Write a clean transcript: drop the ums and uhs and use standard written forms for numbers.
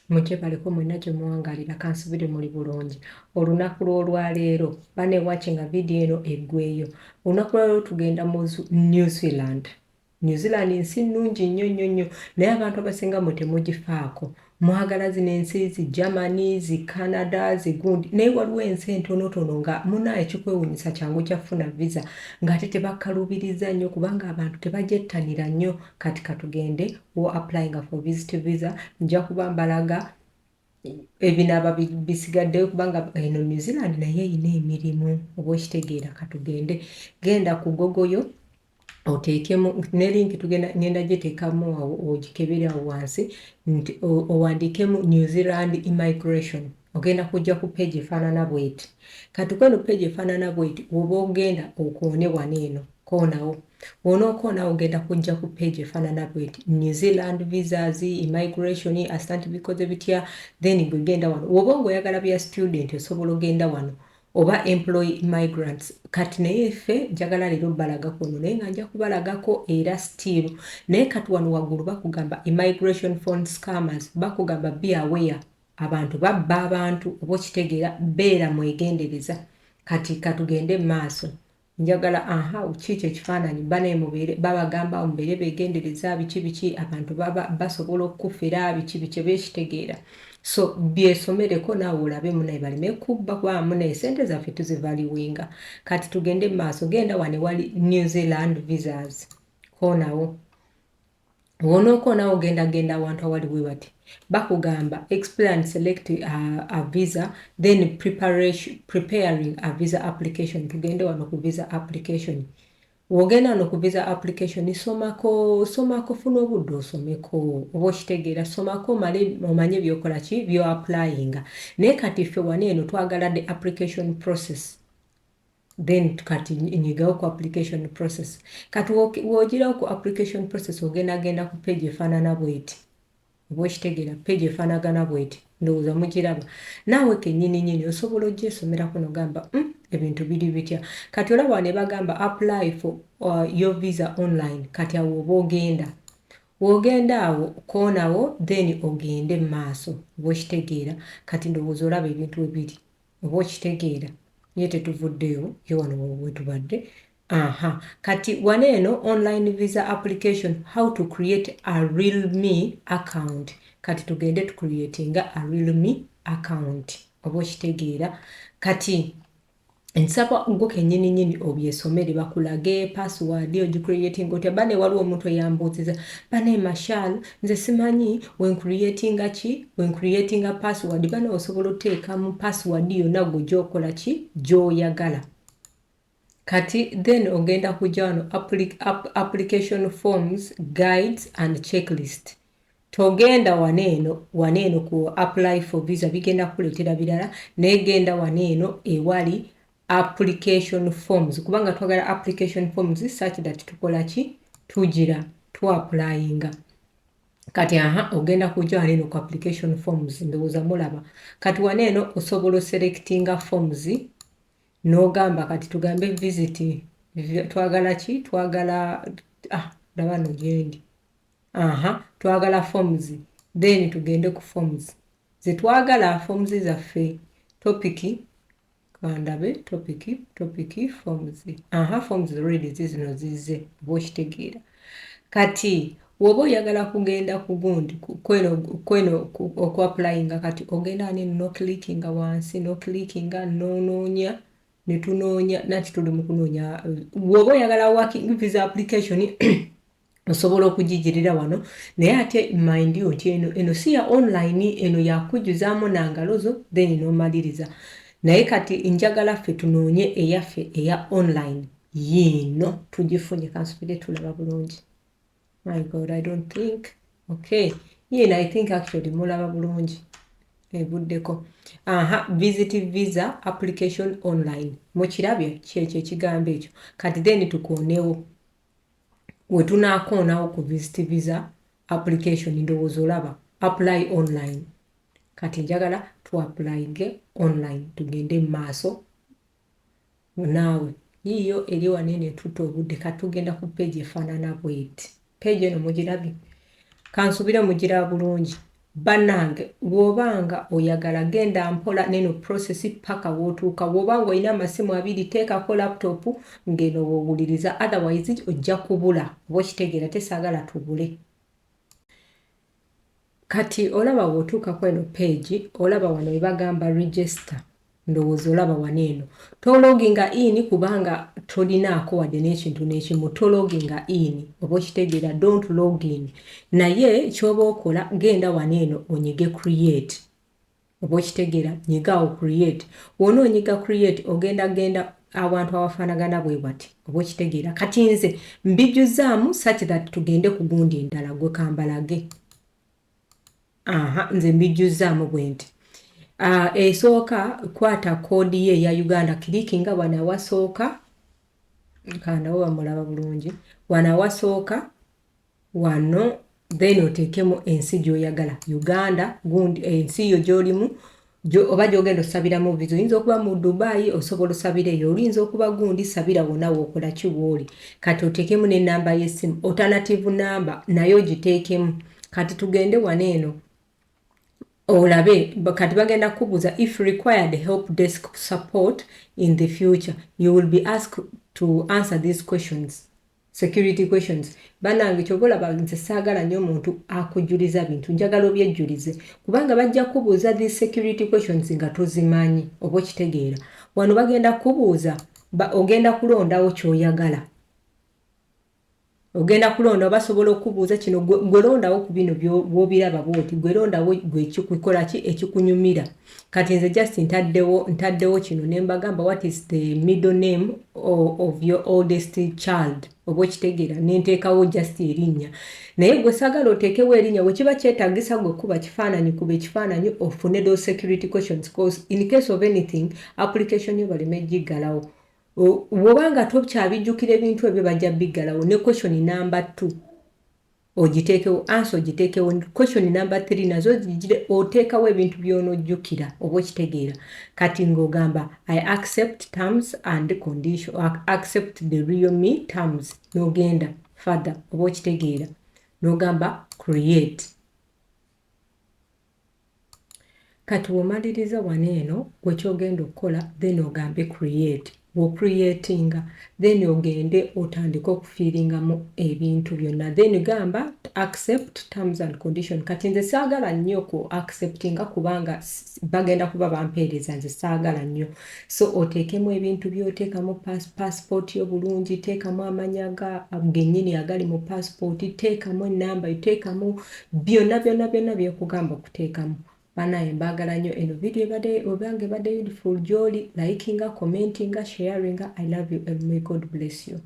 Mugyebaleko mwenna gye muwangalira, kansubire muli bulungi. Olunaku lw'olwaleero bane watchinga vidiyo eno eggweyo. Olunaku lwaleero tugenda mu New Zealand. New Zealand nsi nnungi nnyo nnyo nnyo, naye abantu abasinga mwe temugifaako. Mwagala zino ensi zi Germany, zi Canada, zigundi, naye waliwo ensi entonotono nga munaye kikwewunyisa kyangu kyafuna visa ng'ate tebakalubiriza nnyo kubanga abantu tebagyettanira nnyo. Kati katugende wo applyinga for visit visa. Nja kuba mbalaga ebinaaba bisigaddeyo kubanga eno New Zealand naye erina emirimu, oba okitegeera. Katugende, genda ku Google yo oteekemu ne link, tugenda ngenda giteekamu awo ogikebere awo wansi nti owandiikemu New Zealand immigration. Ogenda kujja ku page efaanana bweti. Kati kweno page efaanana bweti, woba ogenda okoone wano eno koonawo, wonookoona ogenda kujja ku page efaanana bweti, New Zealand visas, immigration assistant, bikoze bitya. Then bwegenda wano, woba ngaoyagala bya student osobola ogenda wano oba employee immigrants. Kati naye ffe njagala leero balagako ono, naye nga nja kubalagako era still. Naye kati wano waggulu bakugamba immigration phone scammers, bakugamba be aware, abantu babba abantu, oba okitegeera, beera mwegendereza. Kati katugende mu maaso. Njagala aha kiikyo ekifaananyi bane mubeere babagamba mubeere begendereza biki biki, abantu baba basobola okukufera biki biki, beekitegeera. So byesomereko naawe olabe munaye baleme kubba kubanga munaye sente zaffe tuzivaluinga. Kati tugende mu maaso. Genda wano wali New Zealand visas, koonawo. Wonookonawo ogenda genda awantu awali bwe bati bakugamba explain, select a visa, then preparation, preparing a visa application. Tugende wano ku visa application. Wogenda wano ku visa application, somako, somako, funa obudde osomeko, oba okitegeera, somako omale omanye byokola ki byo applyinga. Naye kati ffe wano eno twagala the application process. Then kati nyigawo ku application process. Kati wogirawo ku application process, ogenda genda ku page efaanana bweti, oba okitegeera, page efaanagana bweti. Ndowooza mugiraba naawe kennyini nyini, osobola ogyesomerako nogamba, ebintu biri bitya?" Kati olaba ne bagamba apply for your visa online. Kati awo oba ogenda, wogenda awo koonawo, then ogende mu maaso, oba okitegeera. Kati ndowooza olaba ebintu ebiri, oba okitegeera, ye tetuvuddeyo, ye wano wetubadde. Aha, kati wano eno online visa application, how to create a real me account. Kati tugende tucreatinga a real me account, oba okitegeera. Kati nsaba gwe kennyini nyini obyesomere bakulage password ogicreatinga otya. Bane waliwo omuntu eyambuuziza, "Bane Mashal, nze simanyi wencreatinga ki, wencreatinga password." Bane osobola oteekamu password yonna gwe gyokola ki gy'oyagala. Kati then ogenda kujja wano application forms, guides and checklist. Togenda wano eno, wano eno ku apply for visa, bigenda kukuleetera birala, naye genda wano eno ewali application forms, kubanga twagala application forms such that tukola ki, tugira tuapplyinga. Kati aha, ogenda kujja wano eno ku application forms. Ndowooza mulaba. Kati wano eno osobola oselectinga forms n'ogamba, kati tugambe visit, twagala ki, twagala, ah, laba no gyendi, aha, twagala forms. Then tugende ku forms zetwagala, forms zaffe, topic, kandabe topic, topic forms, aha, forms already zizino zizze, oba okitegeera. Kati woba oyagala kugenda ku gundi kweno, kweno okuapplyinga, kati ogenda neno noclickinga wansi, noclickinga nonoonya, netunoonya nati tuli mu kunoonya. Woba oyagala working visa application osobola okugigirira wano, naye ate mind you nti eno, eno si ya online, eno yakujjuzaamu nangalo zo then nomaliriza. Naye kati njagala ffe tunoonye eyaffe eya online. Yiino tugifunye, kansubire tulaba bulungi. My God, I don't think, okay, yiino, I think actually mulaba bulungi ebuddeko. Aha, visit visa application online, mukirabye kyekyo ekigambo ekyo. Kati then tukoonewo we tunakoonawo ku visit visa application. Ndowooza olaba apply online. Kati njagala tuapplyinge online, tugende mu maaso naawe. Yiiyo eri wano etutta obudde. Kati tugenda ku page efaanana bweti. Page eno mugirabye, kansubire mugiraba bulungi. Bannange, bw'obanga oyagala, genda mpola neno process paka w'otuuka. Bw'obanga olina amasimu abiri, teekako laptop ng'eno woowuliriza, otherwise ojja kubula, oba okitegeera? Tesaagala tubule. Kati olaba w'otuukako eno page, olaba wano webagamba register. Ndowooza olaba wano eno. Tologinga in kubanga tolinaako wadde n'ekintu n'ekimu. Tologinga in, oba okitegeera? Don't login. Naye kyoba okola, genda wano eno onyige create, oba okitegeera? Nyigaawo create. Wona onyiga create, ogenda genda awantu awafaanagana bwe bati, oba okitegeera? Kati nze mbijjuzaamu such that tugende ku gundi endala. Gwe kambalage. Aha, nze mbijjuzaamu bwe nti. Esooka, kwata code ye eya Uganda, clickinga wano awasooka. Kandawo bamulaba bulungi wano awasooka wano, then oteekemu ensi gy'oyagala, Uganda, gundi ensi yo gy'olimu oba gy'ogenda osabiramu visa. Oyinza okuba mu Dubai, osobola osabira eyo. Oyinza okuba gundi, sabira wonna wookola ki wooli. Kati oteekemu n'ennamba y'essimu, alternative number naye ogiteekemu. Kati tugende wano eno olabe. Kati bagenda kubuuza, "If required help desk support in the future, you will be asked to answer these questions," security questions. Banange, kyoba olaba nze saagala nnyo omuntu akujjuliza bintu, njagala obyejjulize, kubanga bajja kubuuza these security questions nga tozimanyi, oba okitegeera? Wano bagenda kubuuza, ogenda kulondawo ky'oyagala, ogenda kulonda. Basobola okubuuza kino, gwe londawo ku bino bw'obiraba bwoti, gwe londawo gwe ekikukola ki ekikunyumira. Kati nze just ntaddewo kino ne mbagamba, "What is the middle name of your oldest child?" Oba okitegeera? Nenteekawo just erinnya, naye gwe saagala oteekewo erinnya. Bwe kiba kyetaagisa gwe kuba kifaananyi, kuba ekifaananyi ofune those security questions, cause in case of anything, application yo baleme giggalawo. Bw'obanga tokyabijjukira ebintu ebyo, bajja biggalawo. Ne question number 2 ogiteekewo, answer ogiteekewo. Question number 3 nazo gigire, oteekawo ebintu by'onojjukira, oba okitegeera? Kati ng'ogamba, "I accept terms and condition, accept the real me terms," n'ogenda further, oba okitegeera? N'ogamba create. Kati womaliriza wano eno, gwe kyogenda okukola, then ogambe create. Bw'ocreatinga, then ogende otandike okufiiringamu ebintu byonna, then gamba accept terms and condition. Kati nze saagala nnyo ku acceptinga kubanga bagenda kuba bampeereza, nze saagala nnyo. So oteekemu ebintu by'oteekamu, passport yo bulungi, teekamu amanya ga gennyini agali mu passport, teekamu ennamba, teekamu byonna byonna byonna byekugamba okuteekamu. Banaye, mbaagala nnyo. Eno video ebadde obange ebadde useful gy'oli, likinga, commentinga, sharinga. I love you and may God bless you.